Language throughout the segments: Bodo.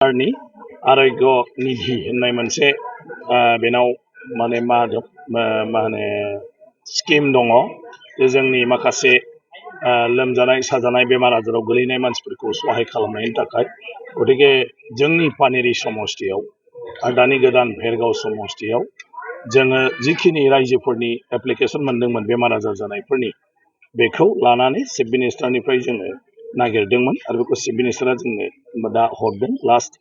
सरकारनि आरोग्य निधि होननाय मोनसे बेनाव माने मा होनो स्किम दङ जे जोंनि माखासे लोमजानाय साजानाय बेमार आजाराव गोलैनाय मानसिफोरखौ सहाय खालामनायनि थाखाय गतिके जोंनि पानेरि समष्टियाव आरो दानि गोदान भेरगाव समष्टियाव जोङो जिखिनि रायजोफोरनि एप्लिकेसन मोन्दोंमोन बेमार आजार जानायफोरनि बेखौ लानानै चिफ मिनिस्टारनिफ्राय जोङो नागिरदोंमोन आरो बेखौ चिफ मिनिस्टारा जोंनो दा हरदों लास्ट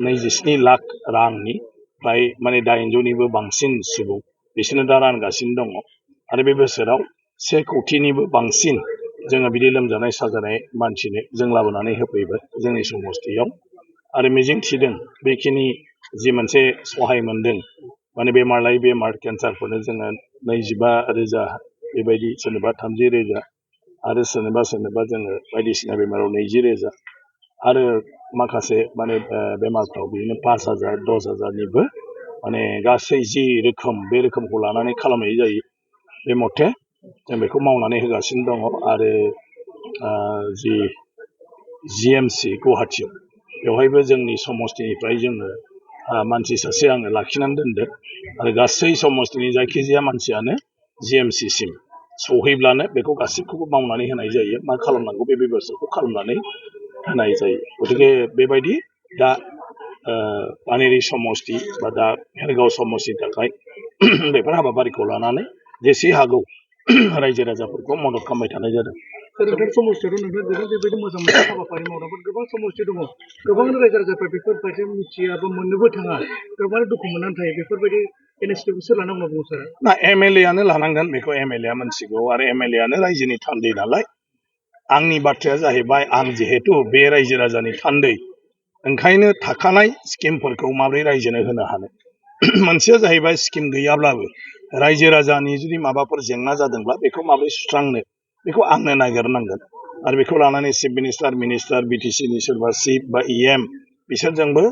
27 लाख रांनि फ्राय माने 800निबो बांसिन सुबुं बिसोरनो दा रानगासिनो दङ आरो बे बोसोराव 1 कोटिनिबो बांसिन जोङो बिदि लोमजानाय साजानाय मानसिनो जों लाबोनानै होफैबाय जोंनि समष्टियाव आरो मिजिं थिदों बेखिनि जि मोनसे सहाय मोन्दों माने बेमार लायै बेमार केन्सारफोरनो जोङो 25,000 बेबायदि सोरनोबा 30,000 आरो सोरनोबा जोङो बायदिसिना बेमाराव 20,000 आरो माखासे माने बेमारफ्राव बिदिनो 5,000 10,000निबो माने गासै जि रोखोम बे रोखोमखौ लानानै खालामनाय जायो बे मथे जों बेखौ मावनानै होगासिनो दङ आरो जि जिएमसि गुवाहाटियाव बेवहायबो जोंनि समष्टिनिफ्राय जोङो मानसि सासे आङो लाखिनानै दोनदों आरो गासै समष्टिनि जायखिजाया मानसियानो जिएमसिसिम सौहैब्लानो बेखौ गासिबखौबो मावनानै होनाय जायो मा खालामनांगौ बे बेबस्थाखौ खालामनानै होनाय जायो गतिके बेबायदि दा पानेरि समष्टि बा दा भेरगाव समष्टिनि थाखाय बेफोर हाबाफारिखौ लानानै जेसे हागौ रायजो राजाफोरखौ मदद खालामबाय थानाय जादों नोंथां समष्टियाव नोंथां गोबां बेबायदि मोजां मोजां हाबाफारि मावदोंमोन गोबां समष्टि दङ गोबां रायजो राजाफोर बेफोरबायदि मिथिया बा मोननोबो थाङा गोबां दुखु मोननानै थायो बेफोरबायदि इनिसियेटिभखौ सोर लानांगौ बुङो सार ना एमएलए आनो लानांगोन बेखौ एमएलए आ मोनसिगौ आरो एमएलए आनो रायजोनि थान्दै नालाय आंनि बाथ्राया जाहैबाय आं जिहेतु बे रायजो राजानि थान्दै ओंखायनो थाखानाय स्किमफोरखौ माबोरै रायजोनो होनो हानो मोनसेया जाहैबाय स्किम गैयाब्लाबो रायजो राजानि जुदि माबाफोर जेंना जादोंब्ला बेखौ माबोरै सुस्रांनो बेखौ आंनो नागिरनांगोन आरो बेखौ लानानै चिफ मिनिस्टार बिटिसिनि सोरबा चिफ बा इएम बिसोरजोंबो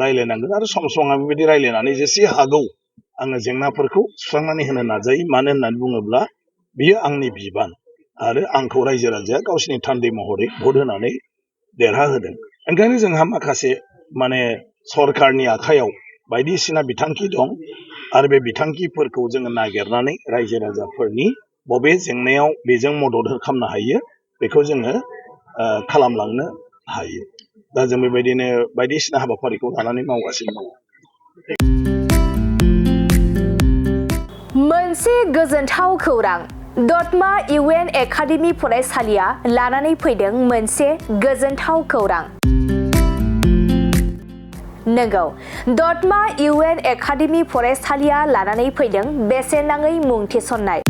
रायलायनांगोन आरो सम सम आं बेबायदि रायलायनानै जेसे हागौ आङो जेंनाफोरखौ सुस्रांनानै होनो नाजायो मानो होननानै बुङोब्ला बियो आंनि बिबान आरो आंखौ रायजो राजाया गावसिनि थान्दै महरै भट होनानै देरहाहोदों ओंखायनो जोंहा माखासे माने सरकारनि आखायाव बायदिसिना बिथांखि दं आरो बे बिथांखिफोरखौ जोङो नागिरनानै रायजो राजाफोरनि बबे जेंनायाव बेजों मदद खालामनो हायो बेखौ जोङो खालामलांनो हायो दा जों बेबायदिनो बायदिसिना हाबाफारिखौ लानानै मावगासिनो दङ मोनसे गोजोनथाव खौरां दतमा इउएन एकाडेमि फरायसालिया लानानै फैदों मोनसे गोजोनथाव खौरां नंगौ दतमा इउएन एकाडेमि फरायसालिया लानानै फैदों बेसेन नाङै मुं थिसननाय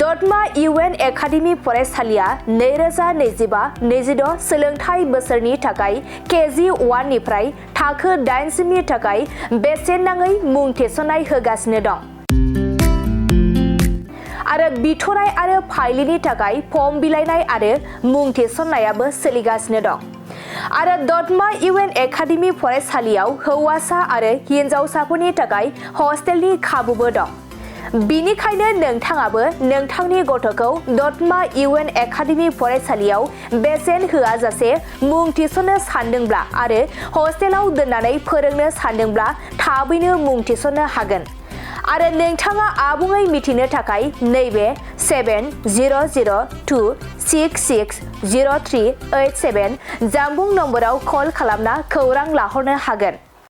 दतमा इउएन एकाडेमि फरायसालिया 2025-26 सोलोंथाइ बोसोरनि थाखाय केजि 1 निफ्राय थाखो 8 सिमनि थाखाय बेसेन नाङै मुं थिसननाय होगासिनो दं आरो बिथराय आरो फाइलिनि थाखाय फर्म बिलाइनाय आरो मुं थिसननायाबो सोलिगासिनो दं आरो दतमा इउएन एकाडेमि फरायसालियाव हौवासा आरो हिनजावसाफोरनि थाखाय हस्टेलनि खाबुबो दं बिनिखायनो नोंथाङाबो नोंथांनि गथ'खौ दतमा इउएन एकाडेमि फरायसालियाव बेसेन होआजासे मुं थिसननो सानदोंब्ला आरो हस्टेलाव दोननानै फोरोंनो सानदोंब्ला थाबैनो मुं थिसननो हागोन आरो नोंथाङा आबुङै मिथिनो थाखाय नैबे 7002660387 जानबुं नम्बराव कल खालामना खौरां लाहरनो हागोन